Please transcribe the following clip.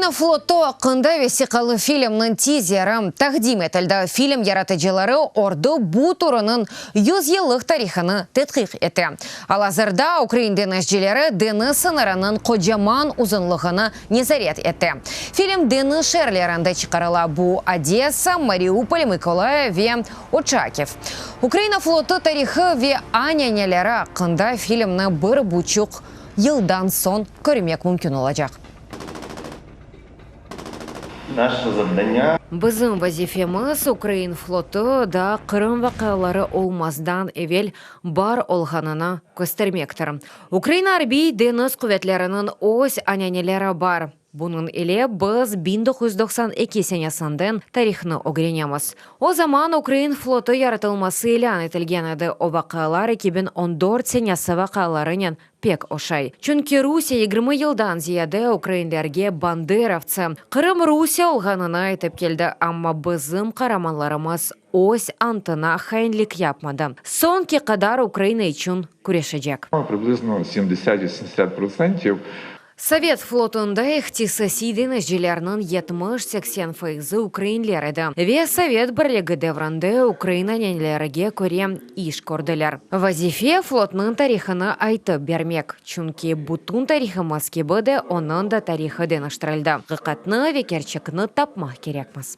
Ukraina flotu aqqında vesiqalı filmniñ tizeri taqdim etildi. Film yaratıcıları ordu bu türüniñ yüzyıllıq tarihını tedqiq ete. Al-azırda ukrain deñizcileri deñiz sıñırınıñ qocaman uzunlığını nezaret ete. Film deñiz şeerlerinde çıqarıla, bu Odesa, Mariupol, Mıkolayiv ve Oçakiv. Ukraina flotu tarihı ve ananeleri aqqında filmni bir buçuq yıldan soñ körmek mümkün olacaq. Bizim vazifemiz, ukrain flotu daa Qırım vaqiaları olmazdan evel bar olğanını köstermektir. Ukraina Arbiy deñiz quvetleriniñ öz ananeleri bar. Bunıñ ile biz 1992 senesinden tarihnı ögrenemiz. O zaman ukrain flotu yaratılması ilân etilgen edi, o vaqialar 2014 senesi vaqialarınen pek oşay. Çünki Rusiye 20 yıldan ziyade ukrainlerge banderovtsı, Qırım Rusiye olğanını aytıp keldi, amma bizim qaramanlarımız öz antına hainlik yapmadı, soñki qadar Ukraina içün küreşecek. Priblizno 70-80 protsentів. Sovet flotunda ihtisasiy deñizcilerniñ 70-80 faizi ukrainler edi ve Sovet Birligi devrinde ukrain ananelerge köre iş kördiler. Vazife, flotnıñ tarihını aytıp bermek, çünki bütün tarihımız kibi de onıñ da tarihı deñiştirildi. Aqiqatnı ve kerçekni tapmaq kerekmiz.